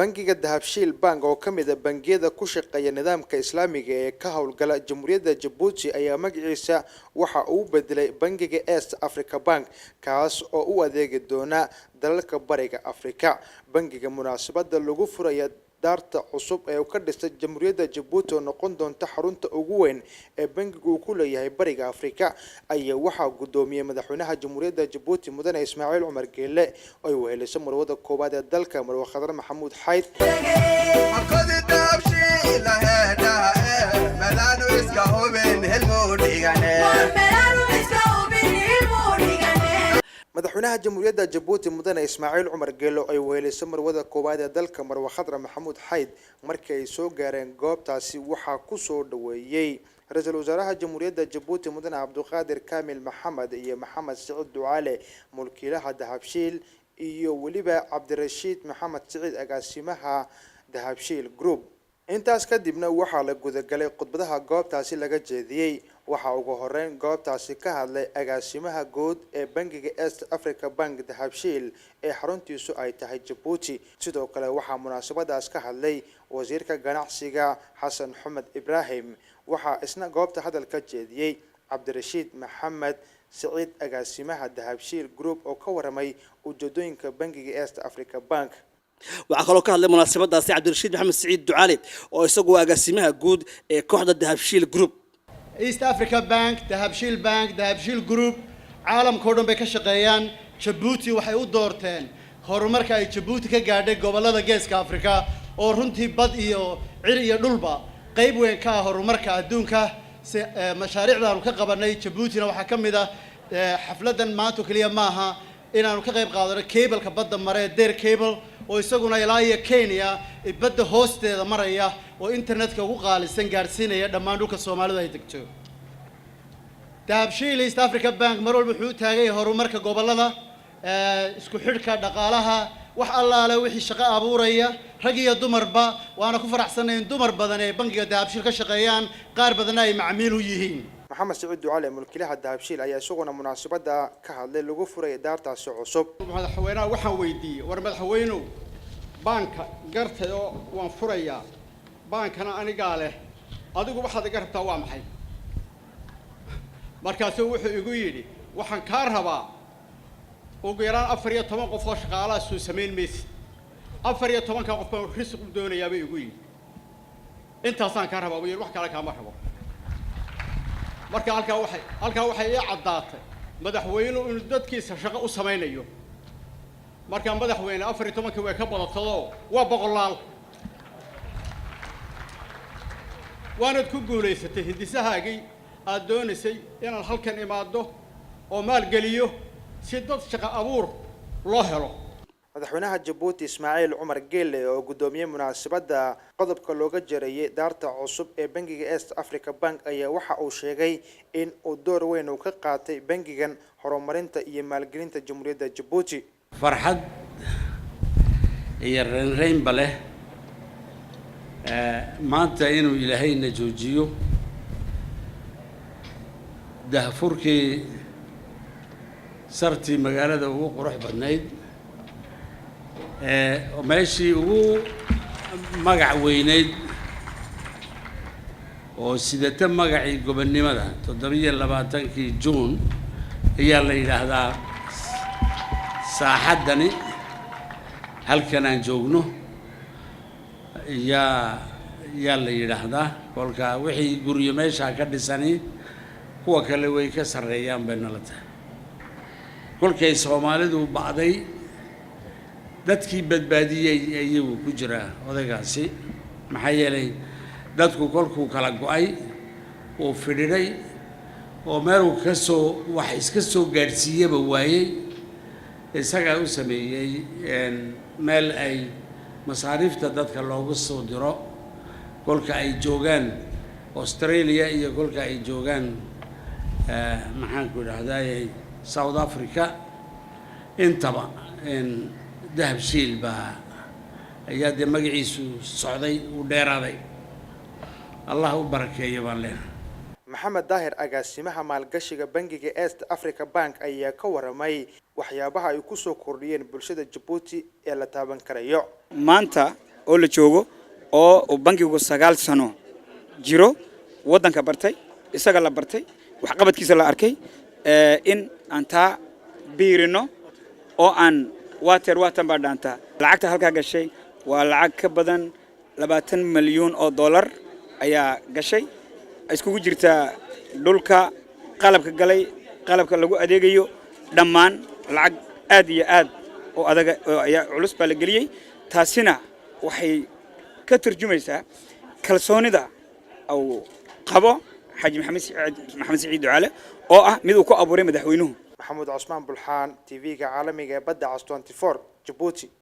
Bangiga Dahabshiil Bank, oo ka mid ah bangiyada ku shaqeeya nidaamka Islaamiga ee ka howlgala Jamhuuriyadda Jabuuti, ayaa magaciisa waxa uu bedelay Bangiga East Africa Bank, kaas oo u adeegi doona dalalka Bariga Afrika. Bangiga munaasabada lagu furaya daarta cusub ee uu ka dhistay Jamhuuriyadda Jabuuti, oo noqon doonta xarunta ugu weyn ee bangigu uu ku leeyahay Bariga Afrika, ayaa waxaa guddoomiyey madaxweynaha Jamhuuriyadda Jabuuti, Mudane Ismaaciil Cumar Geele, oo ay weheliso marwada koowaad ee dalka, Marwe Khadre Maxamuud Xayd. Halkodi Dahabshiil meelaanu iska hubin helmuu dhigane. Madaxweynaha Jamhuuriyadda Jabuuti, Mudane Ismaaciil Cumar Geelo, ay weheliso marwada koowaad ee dalka, Marwe Khadra Maxamuud Xayd, markii ay soo gaareen goobtaasi waxaa kusoo dhaweeyey ra-iisul wasaaraha Jamhuuriyadda Jabuuti, Mudane Cabdiqaadir Kaamil Maxamed, iyo Maxamed Siciid Ducaale, mulkiilaha Dahabshiil, iyo weliba Cabdirashiid Maxamed Siciid, agaasimaha Dahabshiil Group. Intaas kadibna waxaa la gudagalay khudbadaha goobtaasi laga jeediyey. Waxaa ugu horeyn goobtaasi ka hadlay agaasimaha guud ee bangiga East Africa Bank Dahabshiil ee xaruntiisu ay tahay Jabuuti. Sidoo kale waxaa munaasabadaas ka hadlay wasiirka ganacsiga, Xasan Xumed Ibraahim. Waxaa isna goobta hadal ka jeediyey Cabdirashiid Maxamed Siciid, agaasimaha Dahabshiil Group, oo ka waramay ujeedooyinka bangiga East Africa Bank. Waxaa kaloo ka hadlay munaasabadaasi Cabdirashiid Maxamed Siciid Ducaale, oo isagu agaasimaha guud ee kooxda Dahabshiil Group. East Africa Bank, Dahabshiil Bank, Dahabshiil Group caalamka oo dhan bay ka shaqeeyaan. Jabuuti waxay u doorteen horumarka ay Jabuuti ka gaadhay gobollada Geeska Afrika, oo runtii bad iyo cir iyo dhulba qayb weyn ka ah horumarka adduunka. Si mashaariicdaanu ka qabanay Jabuutina waxaa ka mid ah xafladdan maanta oo keliya maaha inaanu ka qayb qaadano cable-ka badda mare, Deer Cable, oo isaguna ilaa iyo Kenya badda hoosteeda maraya, oo internetka ugu qaalisan gaadhsiinaya dhammaan dhulka Soomaalidu ay degto. Dahabshiil East Africa Bank mar walba wuxuu u taagan yahay horumarka gobollada, isku xidhka dhaqaalaha, wax allaale wixii shaqo abuuraya, rag iyo dumarba. Waana ku faraxsanay in dumar badan ay bangiga Dahabshiil ka shaqeeyaan, qaar badanna ay macmiil u yihiin. Maxamed Siciid Ducale, mulkiilaha Dahabshiil, ayaa isaguna munaasabada ka hadlay lagu furay daartaasi cusub. Madaxweynaha waxaan weydiiyey: "War madaxweynow, baanka gartay oo waan furayaa, baankana anigaa leh, adigu waxaad iga rabtaa waa maxay?" Markaasuu wuxuu igu yidhi: "Waxaan kaa rabaa ugu yaraan 14 qof oo shaqaalaha soo samayn maysid. 14-ka qof baan risiq u doonayaa," bay igu yidhi. "Intaasaan kaa rabaa," buu yidhi, "wax kale kaama rabo." Marka halkaa waxay ii caddaatay madaxweynuhu inuu dadkiisa shaqo u samaynayo. Marka madaxweyne, 14-kii way ka badatadoo waa boqolaal. Waanaad ku guulaysatay hindisahaagii aad doonaysay inaad halkan imaaddo oo maalgeliyo si dad shaqo abuur loo helo. Madaxweynaha Jabuuti, Ismaaciil Cumar Geele, oo guddoomiyey munaasabada qodobka looga jarayay daarta cusub ee bangiga East Africa Bank, ayaa waxa uu sheegay in uu door weyn uu ka qaatay bangigan horumarinta iyo maalgelinta Jamhuuriyadda Jabuuti. Farxad iyo reynreynba leh maanta inuu Ilaahayna joojiyo dahfurkii sartii magaalada ugu qurux badnayd, meeshii ugu magac weyneyd oo sidata magacii gobonnimada. 27-kii Juun ayaa la yidhaahdaa saaxaddani halkan aan joogno yaa la yidhaahdaa. Kolka wixii guryo meeshaa ka dhisani kuwa kale way ka sarreeyaan bay nala tahay. Kolkay Soomaalidu ba'day, dadkii badbaadiyey iyagu ku jiraa odaygaasi, maxaa yeelay dadku kolkuu kala go'ay, uu fidhidhay oo meeluu ka soo wax iska soo gaadhsiiyaba waayey, isagaa u sameeyey meel ay masaariifta dadka loogu soo diro kolka ay joogaan Australia iyo kolka ay joogaan, maxaanku idhahdaye, South Africa intaba. Dahabshiil baa ayaa dee magaciisu socday, uu dheeraaday. Allah u barakeeyo baan leenahay. Maxamed Daahir, agaasimaha maalgashiga bangiga East Africa Bank, ayaa ka waramay waxyaabaha ay kusoo kordhiyeen bulshada Jabuuti ee la taaban karayo. Maanta oo la joogo oo uu bankigu 9 sano jiro, waddanka bartay, isaga la bartay, waxqabadkiisa la arkay, in aan taa biirino oo aan waateer waatan baa dhaantaa. Lacagta halkaa gashay waa lacag ka badan 20 malyuun oo dollar ayaa gashay, iskugu jirtaa dhulka, qalabka galay, qalabka lagu adeegayo, dhammaan lacag aad iyo aad oo adaga oo ayaa culus baa la geliyey. Taasina waxay ka turjumaysaa kalsoonida uu qabo Xaaji Maxamed Siciid Ducaale, oo ah mid uu ku abuuray madaxweynuhu. Maxamuud Cusmaan Bulxaan, TV-ga caalamiga ee Badda Cas 24, Jabuuti.